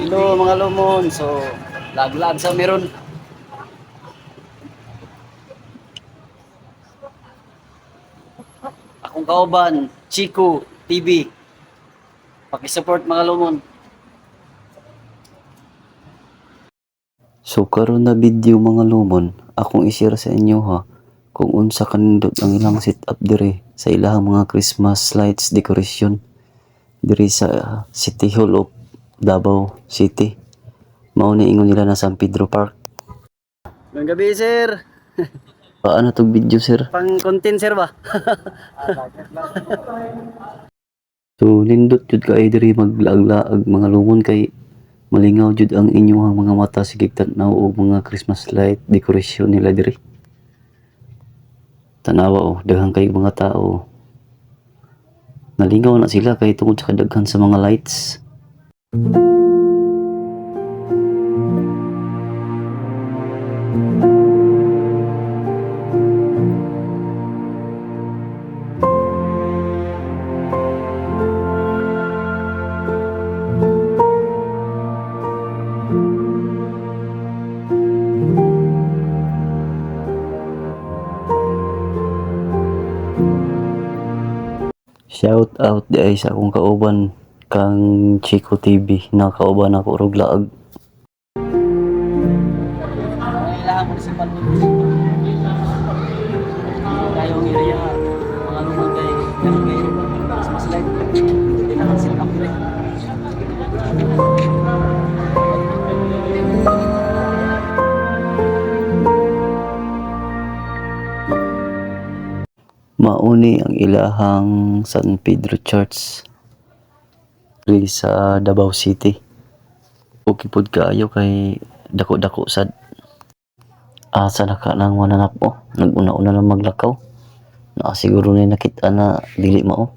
Hello, mga lumon. So, lag-lag sa meron. Akong kauban, Chico TV. Paki-support, mga lumon. So karon na video, mga lumon, akong i-share sa inyo ha kung unsa kanindot ang ilang setup dire sa ilahang mga Christmas lights decoration diri sa City Hall of Davao City. Mao ni ingon nila na San Pedro Park. Magandang gabi, sir. Paano tog video, sir? Pang content, sir, ba? So nindot jud kay diri maglaag-laag, mga lumon, kay malingaw jud ang inyong mga mata sige tan-aw og mga Christmas light decoration nila diri. Tanawa oh, daghan kay mga tao. Nalingaw na sila kay tungod sa kadaghan sa mga lights. Shout out di ay sa akong kauban kang Chico TV na kauban ako rog laag. Kailangan municipal kayong area, mga lumon, kay meron kayo Christmas light. Hindi na set up dire. Mauni ang ilahang San Pedro Church diri sa Davao City. Okay pod kaayo kay dako-dako sad. Asa na ka nang mananap oh. Naguna-una na maglakaw. Naa siguro ni nakita na dili mao.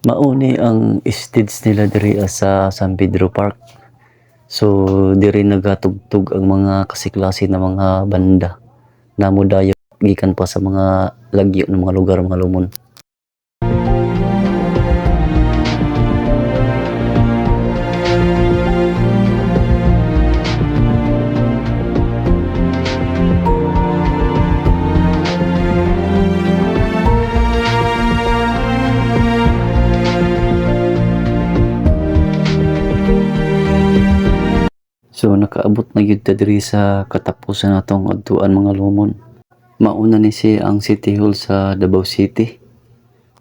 Mauni ang stage nila diri sa San Pedro Park. So diri nagatugtog ang mga kasiklase na mga banda na modayo gikan pa sa mga lagyo ng mga lugar, mga lumon. So nakaabot na gyud ta diri sa katapusan natong adtuan, mga lumon. Mauna ni siya ang City Hall sa Davao City.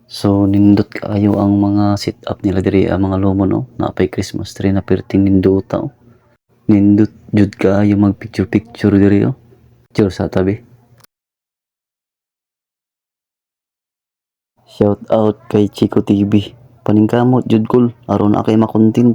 So nindot kaayo ang mga set-up nila diri ang mga lumon oh. Naapay Christmas tree na perting nindota oh. Nindot jud kaayo mag picture picture diri oh. Picture sa tabi. Shout out kay Chico TV. Paningkamot jud kol aron na kay makontent.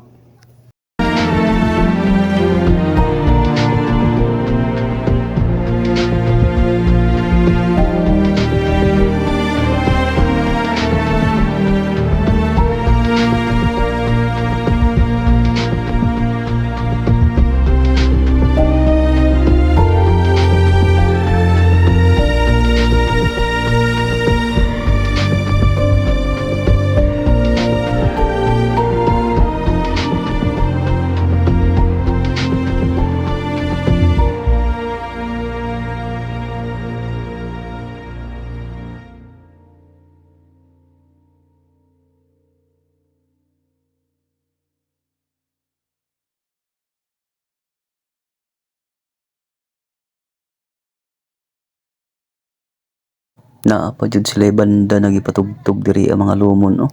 Naa pa jud sila banda nagipatugtog diri ang mga lumon, oh.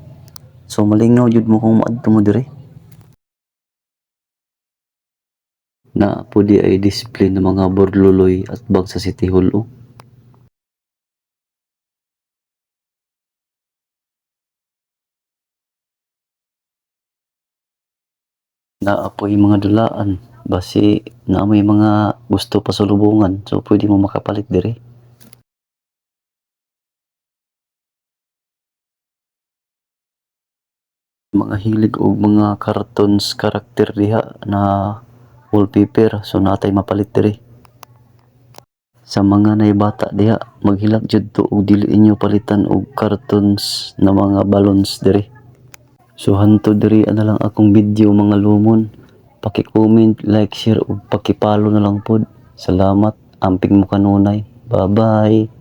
So malingaw jud mo kung moadto mo diri. Naa po di ay display ng mga burluloy at bag sa City Hall, oh. Naa po'y mga dulaan basi naa may mga gusto pasulubungan, so pwede mo makapalit diri. Mga hilig og mga cartoons karakter diha na wallpaper, so naa tay mapalit diri. Sa mga nay bata diha, maghilak jud to og dili inyo palitan og cartoons na mga balloons diri. So hantod diri na lang akong video, mga lumon. Paki-comment, like, share ug paki-follow na lang pod. Salamat. Amping mo kanunay. Bye-bye.